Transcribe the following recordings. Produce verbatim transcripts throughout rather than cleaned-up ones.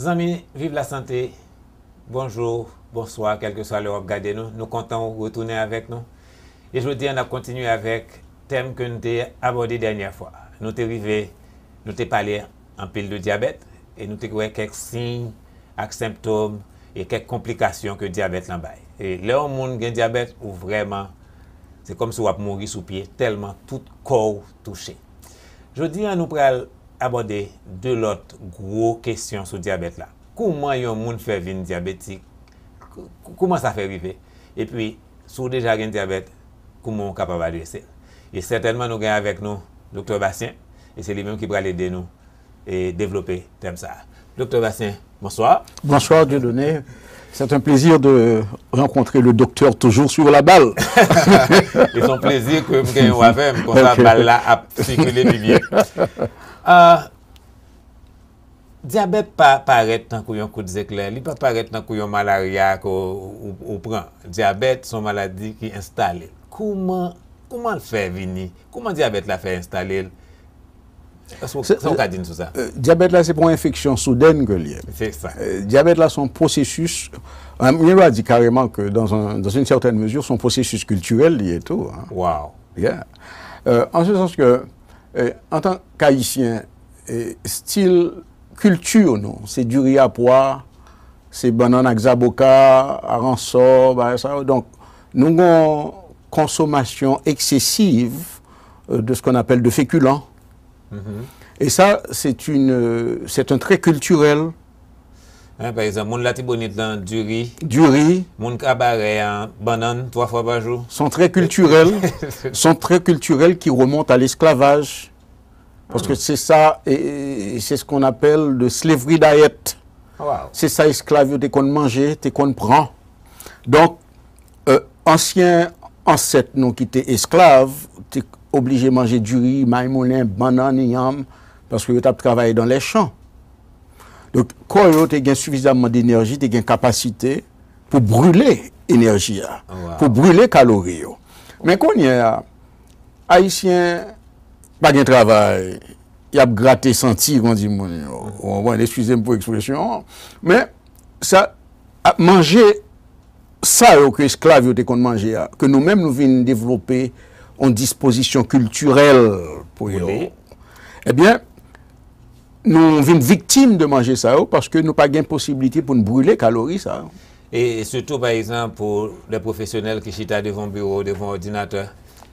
Zanmi, viv la sante. Bonjou, bonswa, kèlkeswa lè w ap gade nou. Nou kontan w retounen avèk nou. E jodi a, n ap kontinye avèk tèm ke n te abòde dènyè fwa. Nou te rive, nou te pale anpil de dyabèt, e nou te wè kèk siy ak senptòm e kèk konplikasyon ke dyabèt lan bay. E lè yon moun gen dyabèt, ou vrèman, se kòmsi w ap mouri sou pye, tèlman tout kò w touche. Jodi a, nou pral abòde de lòt gwo kesyon sou dyabèt la. Kouman yon moun fè vin dyabetik? K-, kouman sa fè rive? Epi, si w deja gen dyabèt, kouman w kapab adrese l? E sètènman, nou gen avèk nou Doktè Bastien, e se li menm ki pral ede nou e devlope tèm sa a. Doktè Bastien, bonswa. Bonsoir Dieudonné. C'est un plaisir de rencontrer le docteur toujours sur la balle. E se yon plezi ke m genyen w avè m, konsa Ok. Bal la ap sikile pi byen. Ah, dyabèt pa parèt tankou yon kout zeklè, li pa parèt tankou yon malarya ke w, ou, ou pran. Dyabèt se yon maladi ki enstale. Kouman, kouman l fè vini? Kouman dyabèt la fè enstale l? Èske w, Se- sa w ka di n sou sa? Euh, dyabèt la, se pa yon enfeksyon soudèn ke l ye. Se sa. Euh, dyabèt la, se yon pwosesis. Euh, mwen va di kareman ke dans un, dans une certaine mesure, se yon pwosesis kiltirèl li ye tou, hein. Wow. Yeah. Euh, en ce sens que, euh, en tant qu'Haïtien, euh, stil kilti nou, se diri a pwa, se bannann ak zaboka, aransò, bagay sa yo. Donk, nou gon konsomasyon eksesiv, euh, de ce qu'on appelle de féculents. Mhm. Et ça, c'est une, euh, c'est un trait culturel. Hein, pa egzanp, moun Latibonit lan, diri. Diri. Moun Kabarè an, bannann, twa fwa pa jou. Sont très culturels, sont très culturels qui remontent à l'esclavage. Parce que c'est ça, et, et c'est ce qu'on appelle le slavery diet. Wow. Se sa esklav yo te konn manje, te konn pran. Donk, euh, ansyen ansèt nou ki te esklav, te oblije manje diri, may moulen, bannann, yanm, paske yo t ap travay dans les champs. Donk, kò yo te gen sifizamman denèji, te gen kapasite pou brile enèji a, Wow. pou brile kalori yo. Men kounye a, Ayisyen pa gen travay, y ap grate santi, kon di moun yo. Ou konprann? Eskize m pou ekspresyon an. Men, sa, ap manje sa yo ke esklav yo te konn manje a, ke nou menm nou vin devlope yon dispozisyon kiltirèl pou yo. Ebyen, nou vin viktim de manje sa yo paske nou pa gen posiblite pou n brile kalori sa yo. E sitou, pa egzanp, pou lè pwofesyonèl ki chita devan yon biwo, devan yon òdinatè,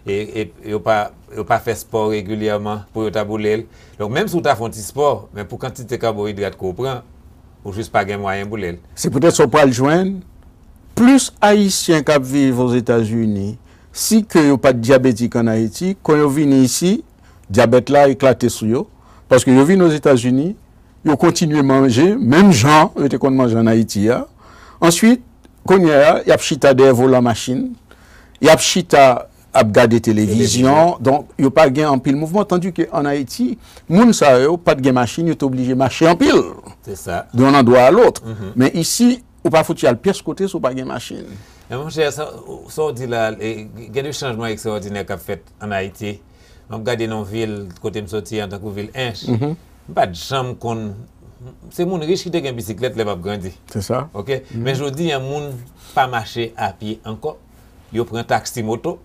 e, e yo pa, yo pa fè spò regilyèman pou yo ta boule l. Donk, menm si w ta fè yon ti spò, men pou kantite kabohidrat ke w pran, ou jis pa gen mwayen boule l. Se poutèt sa w pral jwenn plis Ayisyen k ap viv Ozetazini, si ke yo pa t dyabetik ann Ayiti, kan yo vini isi, dyabèt la eklate sou yo, paske yo vin Ozetazini, yo kontinye manje, menm jan yo te konn manje ann Ayiti a. Answit, kounye a, y ap chita dèyè volan machin, y ap chita ap gade televizyon, Televizyon. Donk, yo pa gen anpil mouvman, tandi ke ann Ayiti, moun sa yo pa t gen machin, yo te oblije mache anpil. Se sa. De yon landwa a lòt. Mhm. Men isi, ou pa fouti al pyès kote si w pa gen machin. Men monchè, sa, sa w di la, e, gen de chanjman ekstraòdinè k ap fèt ann Ayiti. M ap gade nan yon vil kote m soti an, tankou vil Ench. Mhm. M pa t janm konn, se moun rich ki te gen bisiklèt lè m ap grandi. Se sa. Ok? Mhm. Men jodi a, moun pa mache a pye ankò. Yo pran taksi moto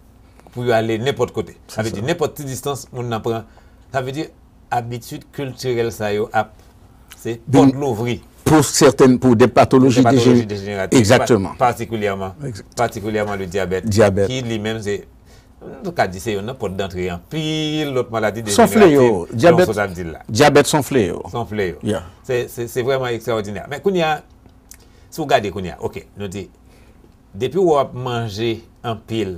pou yo ale nenpòt kote. Sa Se vle di, sa. Nenpòt ti distans, moun nan pran. Sa vle di, abitid kiltirèl sa yo ap, se Vin pòt louvri. Pou sètèn, pou de patoloji Pou patoloji dejen-, dejèneratif, egzakteman. Pa-, patikilyèman, Egzakt. patikilyèman le dyabèt, Dyabèt. ki li menm se, nou ka di se youn nan pòt dantre anpil lòt maladi Se yon dejèneratif, fleyo. jan Dyabèt, w sot ap di l la. Dyabèt se yon fleyo. Se yon fleyo. Yeah. Se, se, se vrèman ekstraòdinè. Men kounye a, si w gade kounye a, ok, nou di, depi w ap manje anpil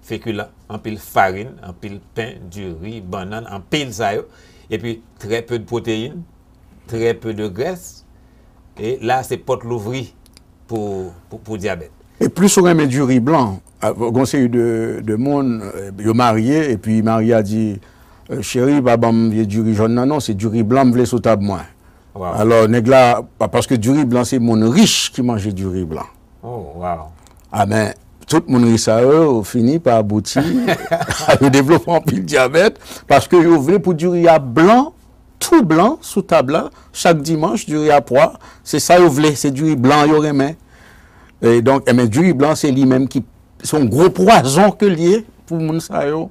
fekilan, anpil farin, anpil pen, diri, bannann, anpil sa yo, epi très peu de protéines, très peu de graisse, e la se pòt louvri pou, pou, pou dyabèt. E plis ou renmen diri blan, a, gon seri de, de moun, euh, yo marye, epi mari a di, euh, cheri, pa ban m vye diri jòn nan non, se diri blan m vle sou tab mwen. Wow. Alò, nèg la, pa-, paske diri blan se moun rich ki manje diri blan. Oh, wow. A men, tout moun rich sa yo, yo fini pa abouti, yo devlope anpil dyabèt, paske yo vle pou diri a blan, pou blan sou tab la, chak dimanch, diri a pwa, se sa yo vle, se diri blan yo renmen. E donk, enben, diri blan, se li menm ki, se yon gwo pwazon ke l ye pou moun sa yo.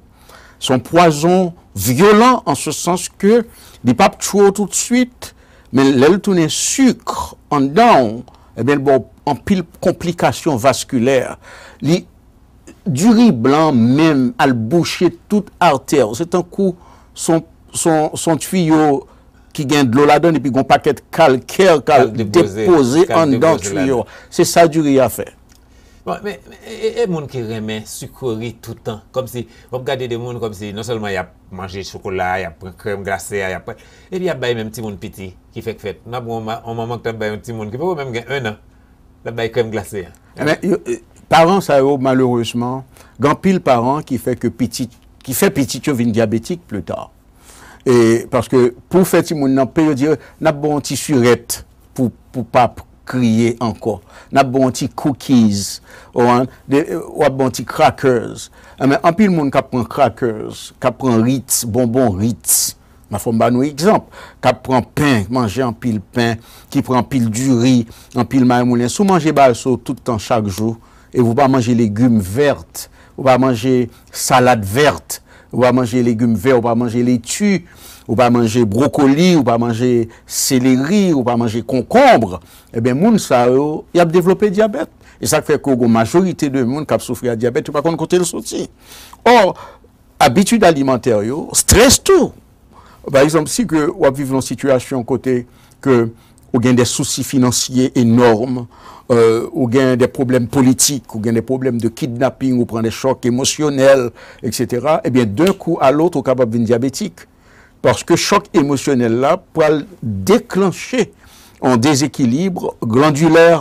Se yon pwazon vyolan an se sans ke li p ap tchwe w toutswit, men lè l tounen sik anndan w, ebyen, l ba w anpil konplikasyon vaskilè. Li, diri blan menm al bouche tout artè. Se tankou son, son, son twiyo ki gen dlo ladan l epi gon pakèt kalkè k al depoze anndan twiyo a. Se sa diri a fè. Bon, men e, e, e moun ki renmen sikri toutan, kòmsi w ap gade de moun kòmsi non sèlman y ap manje chokola, y ap pran krèm glase a, y ap pran, epi y ap bay menm timoun piti ki fèk fèt. N ap wè yon manman k t ap bay yon timoun ki poko menm gen ennan, l ap bay krèm glase a. Ebyen, paran sa yo, malerezman, gen anpil paran ki fè ke pitit, ki fè pitit yo vin dyabetik pli ta. E, paske pou w fè timoun nan pe, yo di, n ap ba w yon ti sirèt pou, pou pa p- kriye ankò. N ap ba w yon ti cookies, w ap ba w yon ti crackers. Enben, anpil moun k ap pran crackers, k ap pran Ritz, bonbon Ritz, m a fò m ba nou egzanp, k ap pran pen, manje anpil pen, ki pran anpil diri, anpil mayi moulen. Si w manje bagay sa yo tout tan, chak jou, e w pa manje legim vèt, ou pa manje salad vèt, ou pa manje legim vè, ou pa manje leti, ou pa manje bwokoli, ou pa manje seleri, ou pa manje konkonb, ebyen, moun sa yo, y ap devlope dyabèt. E sa k fè ke w gen yon majorite de moun k ap soufri ak dyabèt, yo pa konn kote l soti. Ò, abitid alimantè yo, strès tou. Pa egzanp, si ke w ap viv nan sitiyasyon kote ke ou gen de sousi finansye enòm, euh, ou gen de pwoblèm politik, ou gen de pwoblèm de kidnaping, ou pran de chòk emosyonèl, et cetera, ebyen, d'un coup à l'autre, ou kapab vin dyabetik. Paske chòk emosyonèl la pral deklanche yon dezekilib glandilè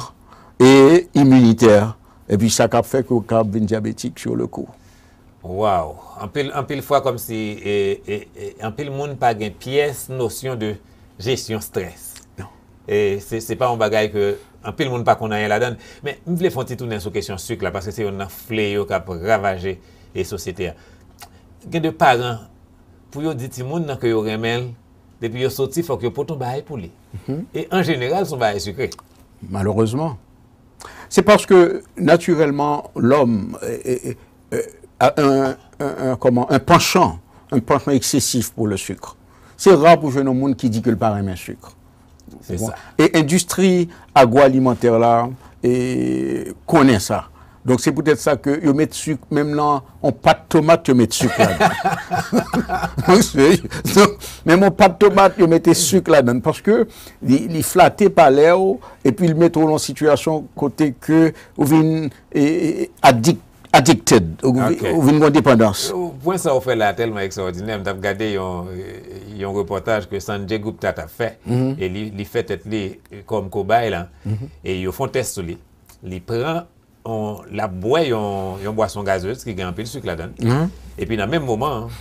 e iminitè. Epi sa k ap fè ke w kapab vin dyabetik sur le coup. Wow! Anpil, anpil fwa kòmsi e, e, e, anpil moun pa gen pyès nosyon de jesyon strès. E se, se pa yon bagay ke anpil moun pa konn anyen ladan l. Men m vle fè yon ti tounen sou kesyon sik la, paske se youn nan fleyo k ap ravaje e sosyete a. Gen de paran, pou yo di timoun nan ke yo renmen l, depi yo soti, fòk yo pote yon bagay pou li. E an jeneral, se yon bagay sikre. Malerezman. Se paske, natirèlman, lòm e, e, e, a un, un, un, comment, un penchant, un penchant excessif pour le sucre. Se ra pou jwenn yon moun ki di ke l pa renmen sik. Se sa. E endistri agwoalimantè la e, konnen sa. Donk, se poutèt sa ke yo met sik, menm nan yon pat tomat, yo met sik ladan. Donk, menm yon pat tomat, yo mete sik ladan l, paske li, li flate palè w, epi l mete w nan yon sitiyasyon kote ke ou vin e, e, adik, addicted, ou, ou vin gen depandans. Pwen sa w fè la tèlman ekstwòdinè, m t ap gade yon, yon repòtaj ke Sanjay Gupta t ap fè, e li, li fè tèt li kòm kobay la, e yo fè yon tès sou li. Li pran, l ap bwè yon, yon bwason gazez ki gen anpil sik ladan l. Epi nan menm moman an,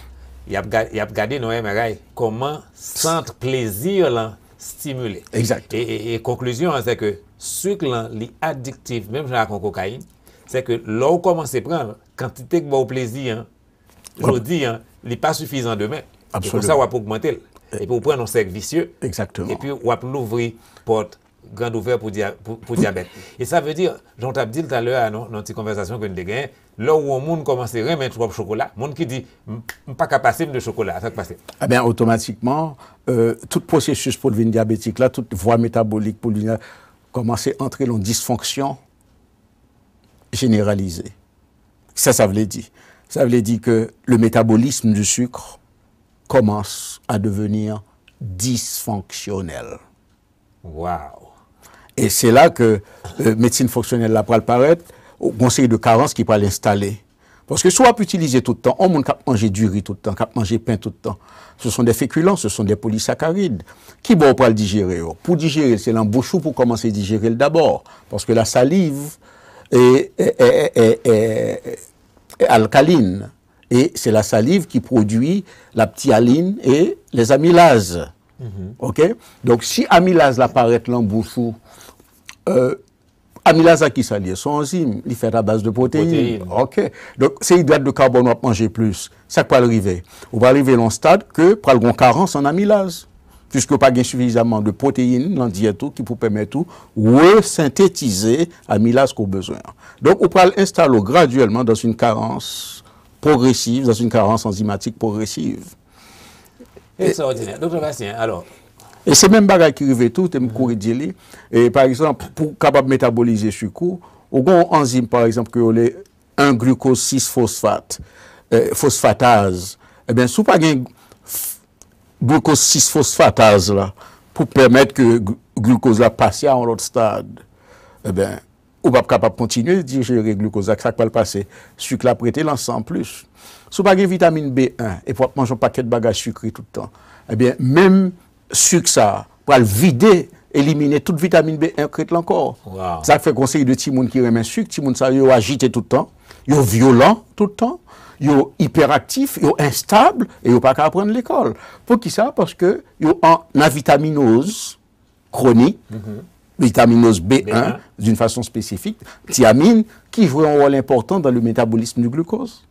y ap, y ap gade nan M R I kòman sant plezi lan stimile. Egzakteman. E, e, e konklizyon an, se ke sik lan, li adiktif, menm jan ak yon kokayin. Se ke lè w kòmanse pran l, kantite k ba w plezi an, jodi an, li pa sifizan demen. E konsa w ap ogmante l. Epi w pran nan sèk visye. Egzakteman. Epi w ap louvri pòt grand ouvè pou, dya, pou, pou dyabèt. E sa vle di, jan w t ap di l talè a, nan, nan ti konvèsasyon ke n te genyen, lè w wè yon moun kòmanse renmen twòp chokola, moun ki di, m, m pa ka pase m de chokola, sa k pase? Ebyen, otomatikman, euh, tout pwosesis pou l vin dyabetik la, tout vwa metabolik pou l vin, kòmanse antre nan disfonksyon jeneralize. Sa sa vle di? Sa vle di ke le métabolisme du sucre commence à devenir dysfonctionnel. Wow! E se la ke, euh, medsin fonksyonèl la pral parèt, gon seri de karans ki pral enstale. Paske si w ap itilize tout tan, yon moun k ap manje diri tout tan, k ap manje pen tout tan, ce sont des féculents, ce sont des polysaccharides. Kibò w pral dijere yo? Pou dijere l, se nan bouch ou pou w kòmanse dijere l dabò. Paske la saliv e, e, e, e, e, e alkaline. E se la saliv ki pwodui la ptialine e les amylases. OK? Donk, si amilaz la parèt lan bouch ou, euh, amilaz la ki sa l ye? Se yon anzim, li fèt a baz de pwoteyin. Pwoteyin. OK. Donk, se idrat de karbòn w ap manje plis. Sa k pral rive? Ou pral rive lan yon stad ke pral gon karans an amilaz. Piske w pa gen sifizaman de pwoteyin nan dyèt ou ki pou pèmèt ou resentetize amilaz ke w bezwen an. Donk, ou pral enstale w gradyèlman dans une carence progressive, dans une carence enzymatique progressive. Ekstraòdinè. Doktè Bastien, alò, E se menm bagay ki rive tou, te m kouri di li. E pa egzanp, pou w kapab metabolize sik ou, ou gen yon anzim, pa egzanp, ke yo rele un glucose six phosphate, eh, phosphatase. Ebyen, si w pa gen glucose six phosphatase la, pou pèmèt ke glucose la pase a yon lòt stad, ebyen, ou p ap kapab kontinye dijere glucose la. Sa k pral pase? Sik la ap rete nan san an plis. Si w pa gen vitamin B en, epi w ap manje yon pakèt bagay sikre tout tan, ebyen, menm sik sa a pral vide, elimine tout vitamin B en k ret la ankò. Sa k fè gen yon seri de timoun ki renmen sik, timoun sa yo ajite tout tan, yo vyolan tout tan, yo ipèraktif, yo enstab, e yo pa ka aprann lekòl. Poukisa? Paske yo an avitaminoz kwonik, vitaminoz B en, d'une façon spécifique, thiamine, qui joue un rôle important dans le métabolisme du glucose.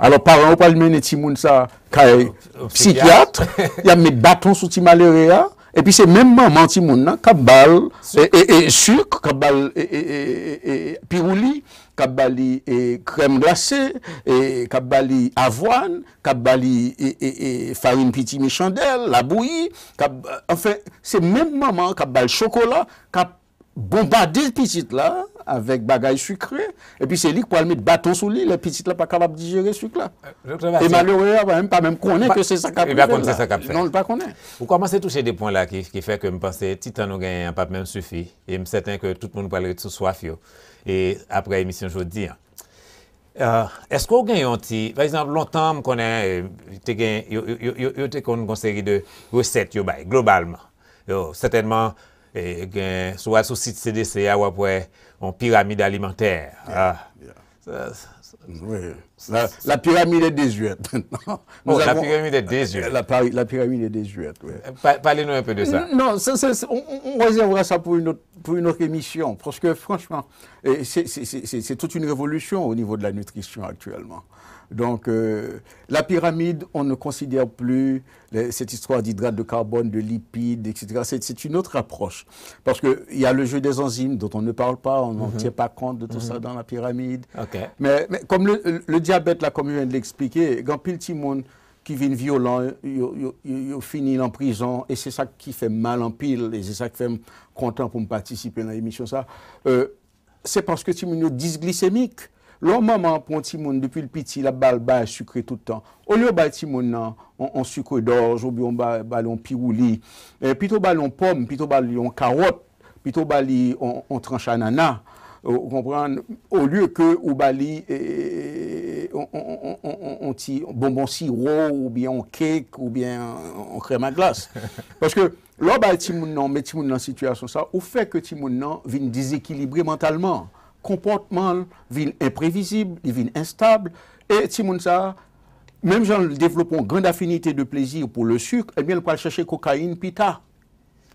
Alò, paran yo pral mennen timoun sa kay sikyat, y ap met baton sou ti malere a, epi se menm manman timoun nan k ap ba l e, e, e, sik, k ap ba l e, e, e, e, e, piwouli, k ap ba li e, krèm glase, e, k ap ba li avwàn, k ap ba li e, e, e, farin piti mechandèl, labouyi, k ap, anfen, se menm manman an k ap ba l chokola, k ap bonbade pitit la avèk bagay sikre, epi se li k pral met baton sou li lè pitit la pa kapab dijere sik la. E malere a pa menm, pa menm konnen ke se sa k ap rive l la. Non, li pa konnen. Ou kòmanse touche de pwen la ki, ki fè ke m panse ti tan nou genyen an p ap menm sifi, e m sèten ke tout moun pral ret sou swaf yo, e apre emisyon jodi an. Èske w gen yon ti, pa egzanp, lontan m konnen te gen, yo, yo, yo, yo te konn gen yon seri de resèt yo bay, globalman. Yo, sètènman, e, gen, si w al sou sit C D C a, w ap wè yon piramid alimantè. Ah. Yeah. Sa, sa, Oui. La, la pyramide est désuète. Non, nous Oh, la avons- pyramide est désuète. La, pari- la pyramide est désuète, oui. Pa- Pale nou un peu de sa. Non, ça, c'est, c'est- on, on- on réservera ça pour une autre, pour une autre émission. Parce que, franchement, eh, c'est c'est- c'est- c'est- c'est toute une révolution au niveau de la nutrition actuellement. Donc, euh, la pyramide, on ne considère plus les- cette histoire d'hydrates de carbone, de lipides, et cetera. C'est c'est une autre approche. Parce qu'il y a le jeu des enzymes dont on ne parle pas, on ne tient pas compte de tout ça dans la pyramide. OK. Mais, mais comme le, le diabète, là, comme je viens de l'expliquer, il y a pile de monde qui vient violent, yo, yo, yo, yo fini nan prizon, e se sa ki fè m mal anpil, e se sa ki fè m kontan pou m patisipe nan emisyon sa. Euh, se paske timoun yo disglisemik. Lè yon manman pran yon timoun depi l piti, l ap ba l bagay sikre tout tan. Olye yo bay timoun nan on, on sikre dòj oubyen yon ba, ba l yon piwouli, eh, pito ba l yon pòm, pito ba l yon kawòt, pito ba li on, on tranch anana, ou konprann, olye ke ou ba li eh, on, on, on, on, on, on ti bonbon siwo oubyen on kek oubyen on krèm a glas. Paske lè w bay timoun nan, ou met timoun nan sitiyasyon sa, ou fè ke timoun nan vin dezekilibre mantalman. Konpòtman l vin enprevizib, li vin enstab, e timoun sa, menm jan l devlope yon grande affinité de plaisir pour le sucre, ebyen, l pral chèche kokayin pita.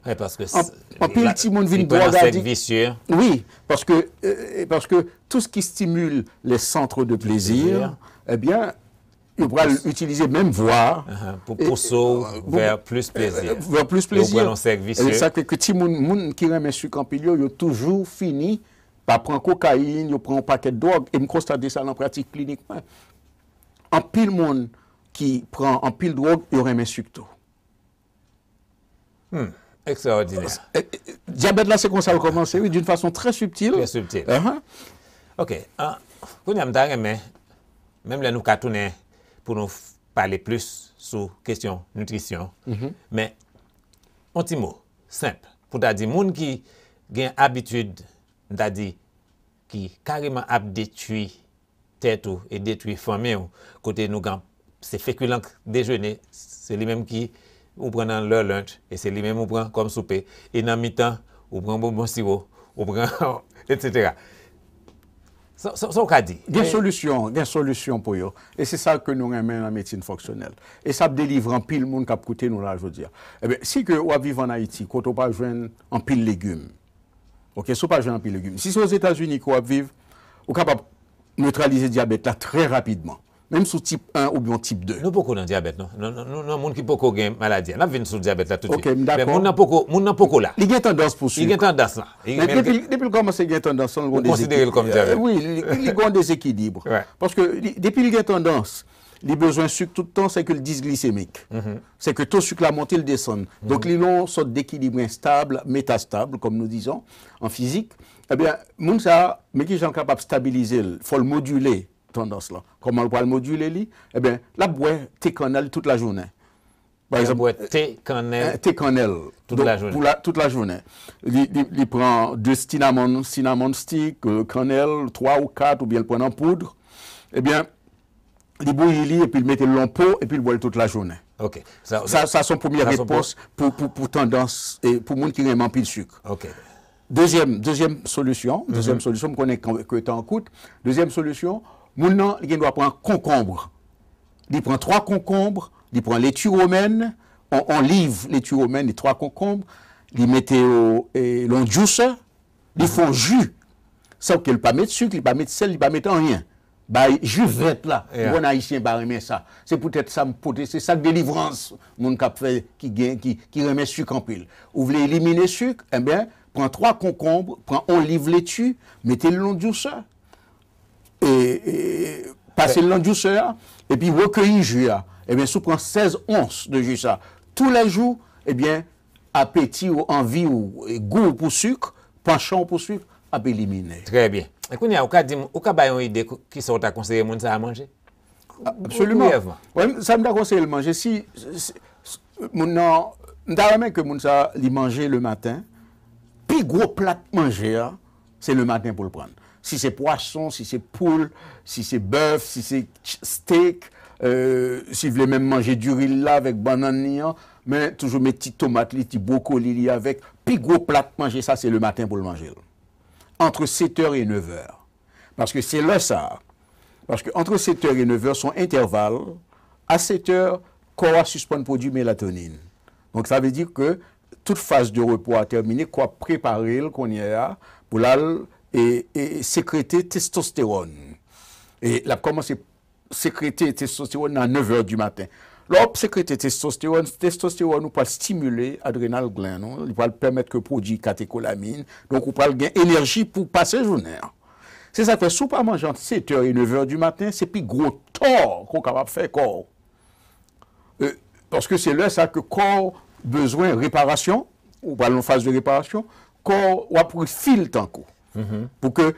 Wi, paske An- anpil timoun vin dwòg adik. Wi, paske, euh, paske tout ce qui stimule les centres de plaisir, ebyen, yo pral itilize menm vwa Pou pouse w vers plus plaisir. Vers plus plaisir. Ou pran yon sèk visye. Sa ke, ke timoun, moun ki renmen sik anpil yo, yo toujou fini pa pran kokayin, yo pran yon pakèt dwòg. E m konstate sa nan pratik klinik mwen. Anpil moun ki pran anpil dwòg, yo renmen sik tou. Hmm, ekstraòdinè. Eh, eh, Dyabèt la, se konsa l kòmanse, wi, d'une façon très subtile. Très subtile. Uh-huh. Ok. Ah, kounye a, m ta renmen, menm lè nou ka tounen pou nou f- pale plis sou kesyon nitrisyon, men yon ti mo, senp, pou ta di moun ki gen abitid, m ta di, ki kareman ap detwi tèt ou e detwi fanmi w, kote nou gen, se fekilan k dejene, se li menm ki ou pran nan lè lunch, e se li menm ou pran kòm soupe, e nan mitan, ou pran bonbon siwo, ou pran, etsetera. Sa sa- sa w ka di? Gen solisyon, gen solisyon pou yo. E se sa ke nou renmen nan medsin fonksyonèl. E sa ap delivre anpil moun k ap koute nou la jodi a. Ebyen, si ke w ap viv an Ayiti, kote w pa jwenn anpil legim, ok, si w pa jwenn anpil legim, si se Ozetazini ke w ap viv, ou kapab netralize dyabèt la trè rapidman. menm sou tip en oubyen tip de. Nou poko nan dyabèt, non. Non, non, non, non, moun ki poko gen maladi a. N ap vin sou dyabèt la toutswit. Ok, m dakò. Men moun nan poko, moun nan poko la. Li gen tandans pou Li gen sik. Tandans la. Li- Men men li depi, depi l kòmanse gen tandans lan, l gon Ou konsidere l kòm dezekilib. dyabèt. Wi, li, li gon dezekilib. Right. Paske li, depi l gen tandans, li bezwen sik tout tan, se ke l disglisemik. Se ke to sik la monte, l desann. Donk li nan yon sòt dekilib enstab, metastab, comme nous disons en physique. Ebyen, moun sa, men ki jan l kapab stabilize l, fò l modile tandans lan. Kòman l pral modile li? Ebyen, l ap bwè te kannèl tout lajounen. Pa Li egzanp, bwè te kannèl. te kannèl. Tout Donk, lajounen. Pou la, tout lajounen. Li, li, li pran de cinnamon, cinnamon stick, euh, kannèl, twa ou kat, oubyen l pran nan poud. Ebyen, li bouyi li, epi l mete l nan po, epi l bwè l tout lajounen. Ok. Sa, Sa, sa se yon premye sa se yon repons pou, pou, pou tandans, e pou moun ki renmen anpil sik. Ok. Dezyèm, dezyèm solisyon, dezyèm solisyon, m konnen ke, ke tan an kout. Dezyèm solisyon, moun nan, li gen dwa pran konkonb. Li pran twa konkonb, li pran leti womèn, on, on liv leti womèn, li twa konkonb, li mete yo e, lan juicer, li fè on ji. Sa ke l pa met sik, li pa met sèl, li pa met anyen. Bay ji vèt la. Yeah. Bon, Ayisyen pa renmen sa. Se poutèt sa m pote, se sak delivrans moun k ap fè ki gen, ki, ki renmen sik anpil. Ou vle elimine sik, enben, pran twa konkonb, pran on liv leti, mete l lan juicer. E, e pase l lan juicer a, epi rekeyi ji a. Ebyen, si w pran sèz ons de ji sa, toulèjou, ebyen, apeti ou, anvi ou, e gou ou pou sik, panchan ou pou sik, ap elimine. Trè byen. E kounye a, ou ka di m, ou ka bay yon ide kou- kisa ou ta konseye moun sa a manje? Absoliman. Briyèvman. Wi, sa m ta konseye l manje, si, si, si moun nan, m ta renmen ke moun sa li manje le maten, pi gwo plat manje a, se le maten pou l pran. Si se pwason, si se poul, si se bèf, si se ch- steak, euh, si vle menm manje diri l la avèk bannann li an, men toujou met ti tomat li, ti bwokoli li avèk. Pi gwo plat manje sa, se le maten pou l manje l. Entre sept heures et neuf heures. Paske se lè sa a. Paske entre sept heures et neuf heures, se yon entèval, a sept heures, kò a sispann pwodui melatonin. Donk, sa vle di ke tout faz de repo a tèmine, kò a prepare l kounye a pou l al e, e sekrete testostewòn. E l ap kòmanse sekrete testostewòn nan nèf è di maten. Lè w ap sekrete testostewòn, testostewòn ou pral stimile adrenal gland ou, li pral pèmèt ke pwodui katecholamin, donk ou pral gen enèji pou pase jounen an. Se sa k fè, si w pa manje ant sèt è e nèf è di maten, se pi gwo tò ke w kapab fè kò w. E, paske se lè sa ke kò w bezwen reparasyon, ou pral nan faz de reparasyon, kò w ap refill tank ou. Pou ke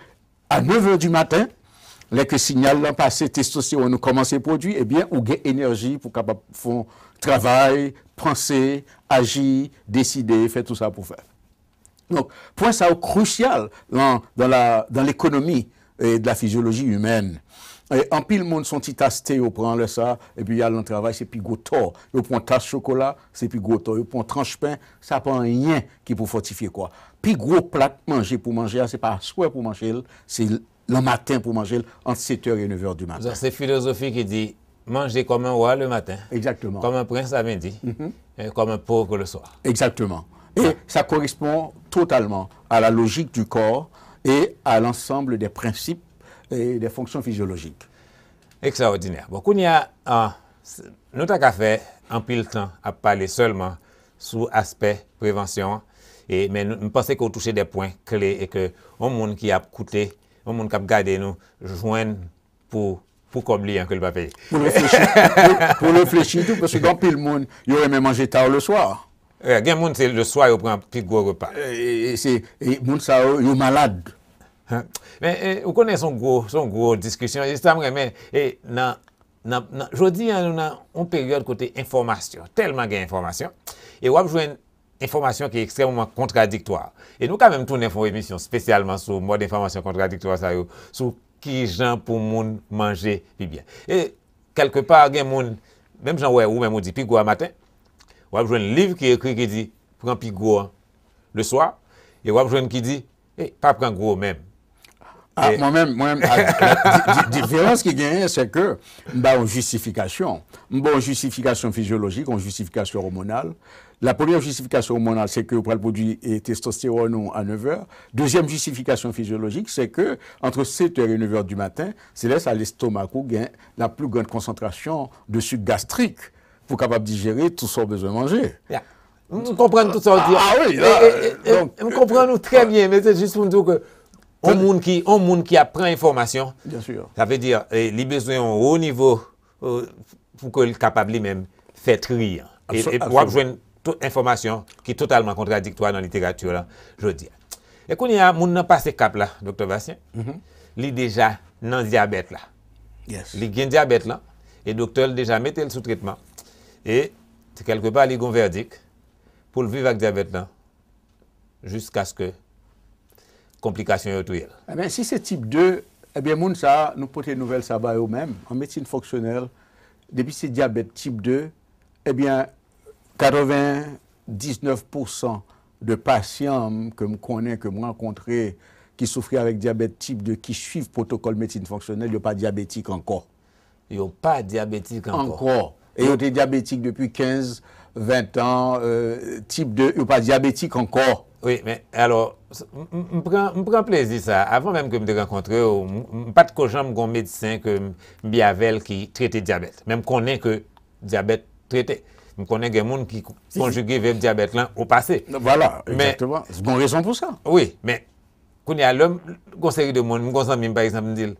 a nèf è di maten, lè ke sinyal lan pase, testostewòn ou kòmanse pwodui, ebyen, ou gen enèji pou kapab fè yon travay, panse, aji, deside, fè tout sa pou fè. Donk, pwen sa yo krisyal dans, dans la, dans l'économie et de la physiologie humaine. E, anpil moun se yon ti tas te yo pran lè sa, epi y al nan travay, se pi gwo tò. Yo pran tas chokola, se pi gwo tò. Yo pran tranch pen, sa pa anyen ki pou fòtifye kò a. Pi gwo plat manje pou manje a, se pa aswè pou manje l, se lanmaten pou manje l, ant sèt è e nèf è di maten. Donk, se filozofi ki di, manje comme un roi le matin, Exactement. Comme un prince à midi, et comme un pauvre le soir. Exactement. Et ça correspond totalement à la logique du corps et à l'ensemble des principes et des fonctions physiologiques. Ekstraòdinè. Bon, kounye a, ah, s- nou ta ka fè anpil tan ap pale sèlman sou aspè prevansyon an, e, men nou- m panse ke w touche de pwen kle e ke yon moun ki ap koute, yon moun k ap gade nou, jwenn pou, pou kòb li an ke l pa peye. Pou reflechi, pou, pou reflechi tou, paske gen anpil moun, yo renmen manje ta le swa. Eh, gen moun, se le swa yo pran pi gwo repa. E, e, se, e moun sa yo, yo malad. Men, e, ou konnen se yon gwo, se yon gwo diskisyon. E sa m renmen, e nan, nan, nan, jodi a, nou nan yon peryòd kote enfòmasyon, tèlman gen enfòmasyon, e w ap jwenn enfòmasyon ki ekstrèmeman kontradiktwa. E nou ka menm tounen fè yon emisyon espesyalman sou mòd enfòmasyon kontradiktwa sa yo, sou ki jan pou moun manje pi byen. E kèlkepa, gen moun, menm jan wè ou menm ou di pi gwo a maten, w ap jwenn liv ki ekri ki di pran pi gwo an le swa, e w ap jwenn ki di, e, pa pran gwo menm. Ah, mwen menm, mwen menm, ah, la, di- di- diferans ki genyen, se ke m ba yon jistifikasyon. M ba yon jistifikasyon fizyolojik, yon jistifikasyon òmonal. La premyè jistifikasyon òmonal, se ke ou pral pwodui eh, testostewòn ou a nèf è. Dezyèm jistifikasyon fizyolojik, se ke antre sèt è e nèf è di maten, se lè sa lestomak ou gen la pli grann konsantrasyon de sik gastrik pou kapab dijere tou sa w bezwen manje. Ya. M konprann tout sa w di. Ah, ah oui, la, e, e, e, donk, m konprann ou trè byen, men se jis pou m di w ke yon moun ki yon moun ki ap pran enfòmasyon, Bien sûr. Sa vle di, eh, li bezwen yon wo nivo eh, pou ke l kapab li menm fè tri an. E, e w ap jwenn tout enfòmasyon ki totalman kontradiktwa nan literati la jodi a. E kounye a, moun nan pase kap la, Doktè Bastien, li deja nan dyabèt la. Li gen dyabèt lan, e doktè l deja mete l sou tretman. E, kèlkepa, li gon vèdik pou l viv ak dyabèt lan jiskaske konplikasyon yo touye l. Ebyen, si se tip de, ebyen, moun sa a, nou pote nouvèl sa ba yo menm. An medsin fonksyonèl, depi se dyabèt tip de, ebyen, katrevendiznèf pousan de pasyan m ke m konnen, ke m rankontre, ki soufri avèk dyabèt tip de, ki swiv pwotokòl medsin fonksyonèl, yo pa dyabetik ankò. Yo pa dyabetik ankò. Ankò. E yo te dyabetik depi kenz, ven an, euh, tip de, yo pa dyabetik ankò. Wi, men alò, m pran plezi sa. Avan menm ke m te rankontre w, m pa t ko janm gon medsen ke m byen avè l ki trete dyabèt. Men m konnen ke dyabèt trete. M konnen gen moun ki konjige vèb dyabèt lan o pase. Vwala, egzakteman. Gon rezon pou sa. Wi, men kounye a, lè m gon seri de moun, m gon zanmi m, pa egzanp, m di l,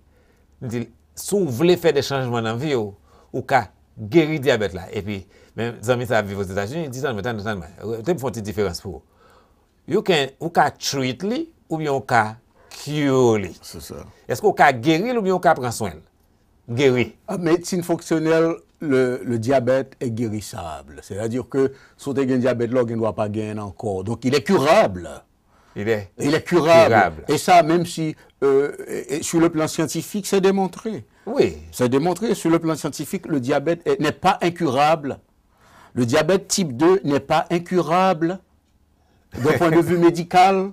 m di l, si w vle fè de chanjman nan vi w, ou ka geri dyabèt la. Epi, men zanmi sa ap viv Ozetazini, li di, tann mwen, tann mwen, tann mwen. Te m fè yon ti diferans pou ou. You can, ou ka treat li, oubyen ou ka cure li. Se sa. Èske ou ka geri l oubyen ou ka pran swen l? Geri. A medsin fonksyonèl, le, le diabète est guérissable. C'est-à-dire que si w te gen dyabèt la, ou gen dwa pa genyen l ankò. Donc, il est curable. Il est, il est curable. curable. Et ça, même si, euh, et, et sur le plan scientifique, c'est démontré. Oui. C'est démontré. Sur le plan scientifique, le diabète n'est pas incurable. Le diabète type deux n'est pas incurable d'un point de vue médical,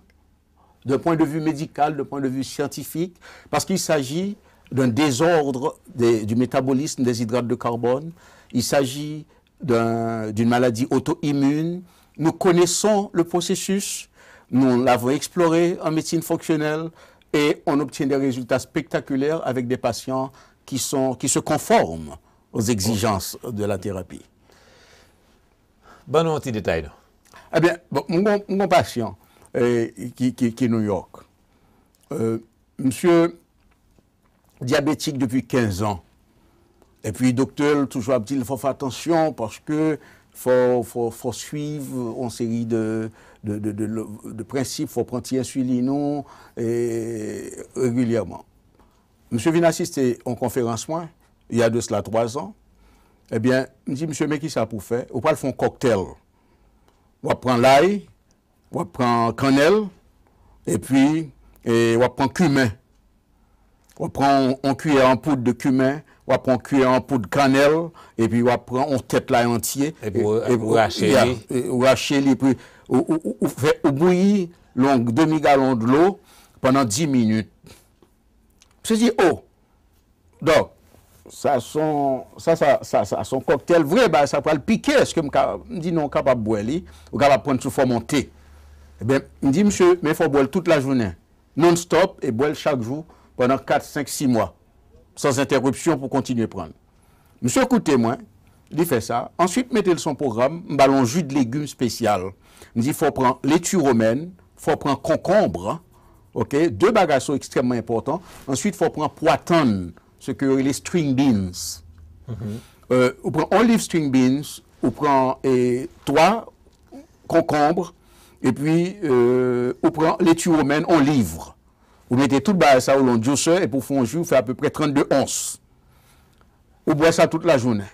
d'un point de vue médical, d'un point de vue scientifique, parce qu'il s'agit d'un désordre des, du métabolisme des hydrates de carbone. Il s'agit d'une maladie auto-immune. Nous connaissons le processus, nous l'avons exploré en médecine fonctionnelle et on obtient des résultats spectaculaires avec des patients qui, sont, qui se conforment aux exigences de la thérapie. Ban nou yon ti detay non. Ebyen, bon, m gon pasyan ki New York. Misye dyabetik depi kenz an. Epi doktè l toujou ap di l fò fè atansyon paske fò fò fò swiv yon seri de de de de de prensip, fò pran ti ensilin ou regilyèman. Misye vin asiste yon konferans mwen, il y a de cela twa zan. Ebyen, m di misye men kisa pou w fè, ou pral fè yon kòktèl. W ap pran lay, w ap pran kannèl, epi e, w ap pran kimen. W ap pran yon, yon kiyè an poud de kimen, w ap pran yon kiyè an poud kannèl, epi w ap pran yon tèt lay antye. Epi w, epi w rache li. Ou rache li, epi ou, ou, ou, ou fè, ou bouyi yon demi galon dlo pandan dis minit. Misye di, o, Dòk, sa son, sa, sa, sa, sa son kòktèl vre, bagay sa pral pike, èske m ka, m di non, w kapab bwè li, ou kapab pran l sou fòm yon te. Ebyen, m di misye, men fò w bwè l tout lajounen, non-stop, e bwè l chak jou pandan kat, senk, sis mwa, san entèripsyon pou kontinye pran l. Misye koute mwen, li fè sa. Answit, m mete l sou yon pwogram, m ba l yon ji de legim espesyal. M di, fò w pran leti womèn, fò w pran konkonb, oke? De bagay sa yo ekstrèmman enpòtan. Answit, fò w pran pwa tann, sa ke yo rele string beans. Euh, ou pran yon liv string beans, ou pran e, twa konkonb, epi euh, ou pran leti womèn, yon liv. Ou mete tout bagay sa yo nan yon juicer epi w fè yon ji, ou fè apeprè trannde ons. Ou bwè sa tout lajounen.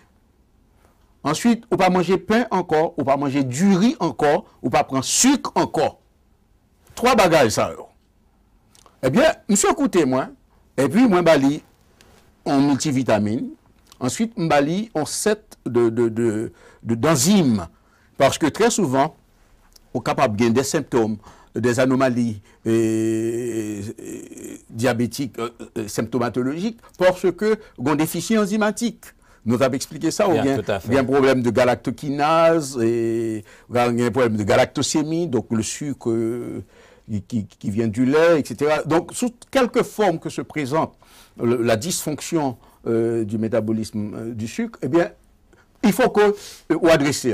Answit, ou pa manje pen ankò, ou pa manje diri ankò, ou pa pran sik ankò. Twa bagay sa yo. Ebyen, misye koute mwen, epi mwen ba li yon miltivitamin, answit, m ba li yon sèt de, de, de, de, danzim. Paske trè souvan, ou kapab gen de senptòm des anomalies euh, euh, diabétiques euh, euh, symptomatologiques parce que gon déficit enzymatique. Nou t ap eksplike sa, ou Yeah, gen, tout à fait. Gen pwoblèm de galactokinase, et, ou gen pwoblèm de galactosémie, donc le sucre euh, qui, qui, qui vient du lait, et cetera. Donc, sous quelque forme que se présente le- la dysfonction euh, du métabolisme euh, du sucre, eh bien, il faut que euh, ou adresse.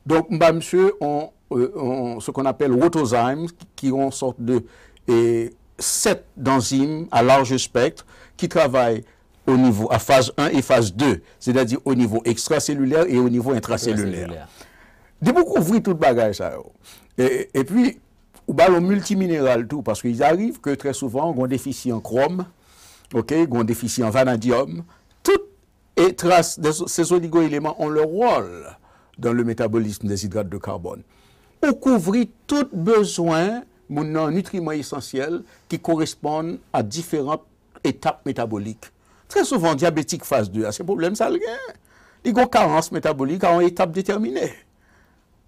Donc, m ba monsieur on, euh, on- ce qu'on appelle Rotozymes, qui, qui ont une sorte de euh, set d'enzymes à large spectre qui travaillent au niveau à phase un et phase deux, c'est-à-dire au niveau extracellulaire et au niveau intracellulaire. Depi w kouvri tout bagay sa yo. E, epi, ou ba l yon miltimineral tou, paske il arrive que très souvent, gon defisi an kròm, ok, gon defisi an vanadyòm, tout e tras de ces oligo-éléments ont leur rôle dans le métabolisme des hydrates de carbone. Ou kouvri tout bezwen moun nan nitriman esansyèl ki koresponn a diferan etap metabolik. Trè souvan, dyabetik faz de a, se pwoblèm sa l gen. Li gon karans metabolik a yon etap detèmine.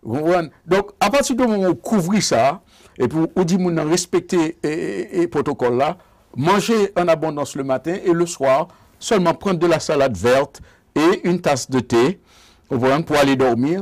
Ou konprann? Donk, apati de moman ou kouvri sa, epi ou, ou di moun nan respekte e, e, e, pwotokòl la, manje an abondans le maten e le swa, sèlman pran de la salad vèt e une tasse de thé, ou konprann, pou ale dòmi,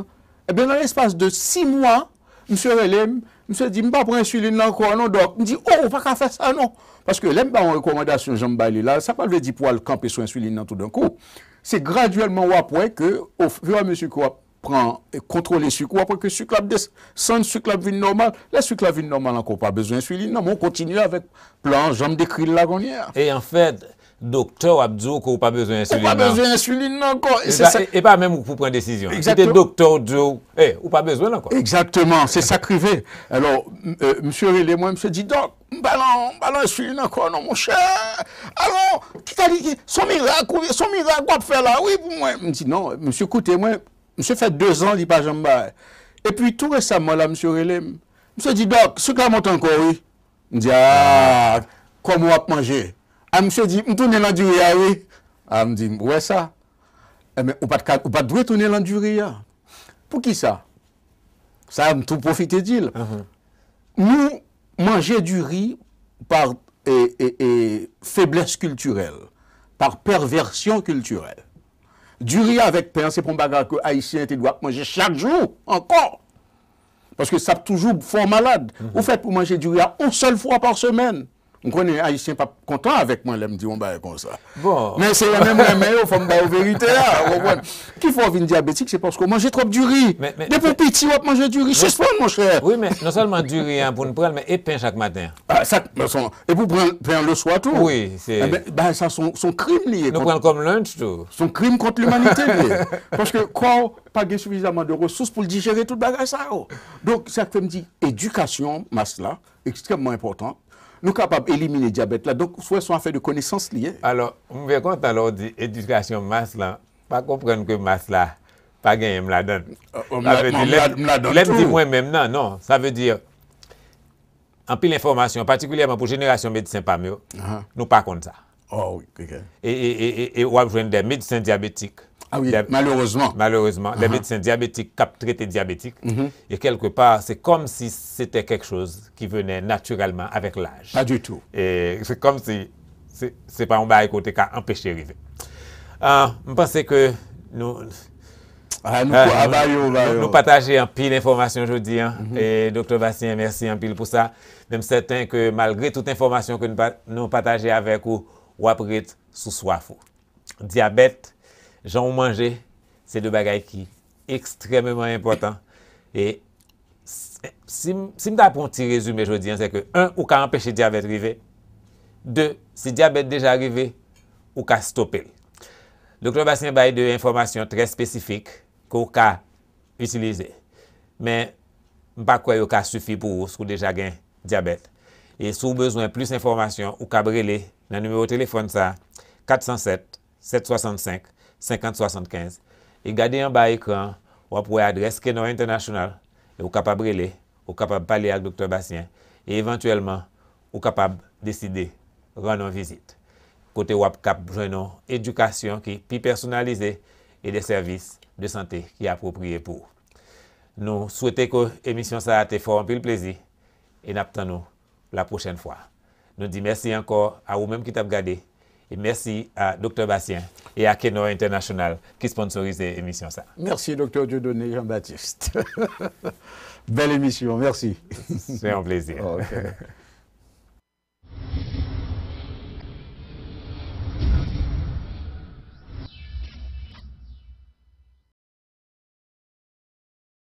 ebyen, nan lespas de sis mwa, misye rele m, misye di, "M pa pran ensilin nan ankò non, dòk." M di, "O, ou pa ka fè sa non." Paske lè m ba yon rekòmandasyon, jan m ba li la, sa pa vle di pou al kanpe sou ensilin nan toudenkou. Se gradyèlman w ap wè ke, ofiramezi ke w ap pran, e, kontwole sik ou, w ap wè ke sik la ap desann, sik la ap vin nòmal. Lè sik la vin nòmal ankò, ou pa bezwen ensilin nan, men w kontinye avèk plan jan m dekri l la kounye a. E anfèt, doktè w ap di w ke w pa bezwen Ou ensilin pa nan. Bezwen ensilin nan ankò. E E se pa, sa. E pa menm ou k pou pran desizyon. Se te Exactement. Doktè w di w, "E, ou pa bezwen l ankò." Exactement, c'est ça qui arrive. Alors, m- euh, monsieur rele mwen, monsieur dit, "Doc, m pa nan, m pa nan ensilin ankò non, mon cher. Alors, qui t'a dit, son miracle, son miracle, w ap fè la, oui, pour moi." M di, "Non, monsieur, écoutez, moi, monsieur fait deux ans, li pa janm bay." Et puis, tout récemment, là, monsieur rele m. Monsieur dit, "Doc, sik la monte ankò, oui." M di, "Ah, kòman w ap manje?" Ah, monsieur dit, "M tounen nan diri a, oui." Ah, m di, "M wè sa." Ebyen, ou pa t ka, ou pa t dwe tounen nan diri a. Poukisa? Sa, m tou pwofite di l. Nou manje diri par e, e, e, feblès kiltirèl, par pèvèsyon kiltirèl. Diri avèk pen, se pa yon bagay ke Ayisyen te dwe ap manje chak jou ankò. Paske sa ap toujou fè w malad. Ou fèt pou manje diri a yon sèl fwa pa semèn. M konnen Ayisyen p ap kontan avèk mwen lè m di yon bagay konsa. Bon. Men se renmen m renmen yo, fò m ba yo verite a, ou konprann? Ki fè w vin dyabetik, se paske w manje twòp diri. Men- men- Depi w piti, w ap manje diri. Sispann, monchè. Wi, men non sèlman diri an pou n pran l, men e pen chak maten. Ah, sa, men son, epi w pran pen an le swa tou. Wi, se- Ebyen, bagay sa, se yon- se yon krim li ye. Nou pran l kòm lunch tou. Se yon krim kont limanite li ye. Paske kò w pa gen sifizaman de resous pou l dijere tout bagay sa yo. Donk, sa k fè m di, edikasyon mas la, ekstrèmman enpòtan. Nou kapab elimine dyabèt la. Donk, ou wè, se yon afè de konesans li ye. Alò, m byen kontan lè w di edikasyon mas la, pa konprann ke mas la pa genyen m ladan l. Euh, m Sa la- vle m di, la- lè, m ladan lè m di tou. Mwen menm nan, non. Sa vle di, anpil enfòmasyon, patikilyèman pou jenerasyon medsen pa m yo, Aha. Nou pa konn sa. Oh, wi, ok. E, e, e, e, e w ap jwenn de medsen dyabetik. Ah wi, De- malerezman. Malerezman, de medsen dyabetik k ap trete dyabetik. E kèlkepa, se kòmsi se te kèk choz ki vene natirèlman avèk laj. Pas du tout. E se kòmsi se, se pa yon bagay ke w te ka anpeche rive. Ah, m panse ke nou, Ah, nou, ah, ah, nou, ba yo, ba nou, yo. Nou pataje anpil enfòmasyon jodi a. E Doktè Bastien, mèsi anpil pou sa. Men m sèten ke malgre tout enfòmasyon ke nou pa- nou pataje avèk ou, w ap ret sou swaf ou. Dyabèt, jan w manje, se de bagay ki ekstrèmeman enpòtan. E si, si m ta pran yon ti rezime jodi a, se ke, en, ou ka anpeche dyabèt rive. De, si dyabèt deja rive, ou ka stope l. Doktè Bastien bay de enfòmasyon trè espesifik ke w ka itilize. Men, m pa kwè yo ka sifi pou ou si w deja gen dyabèt. E si w bezwen plis enfòmasyon, ou kab rele nan nimewo telefòn sa, kat san sèt, sèt swasannsenk, senkant swasannkenz. E gade anba ekran an, w ap wè adrès Kenor International, e ou kapab rele, ou kapab pale ak Doktè Bastien, e evantyèlman, ou kapab deside rann yon vizit, kote w ap kab jwenn yon edikasyon ki pi pèsonalize e de sèvis de sante ki apwopriye pou ou. Nou swete ke emisyon sa a te fè w anpil plezi. E n ap tann ou la pwochèn fwa. Nou di mèsi ankò a ou menm ki t ap gade. E mèsi a Doktè Bastien e a Kenor International ki sponsorize emisyon sa. Mèsi Doktè Dieudonné Jean-Baptiste. Bèl emisyon, mèsi. Se yon plezi. Ok.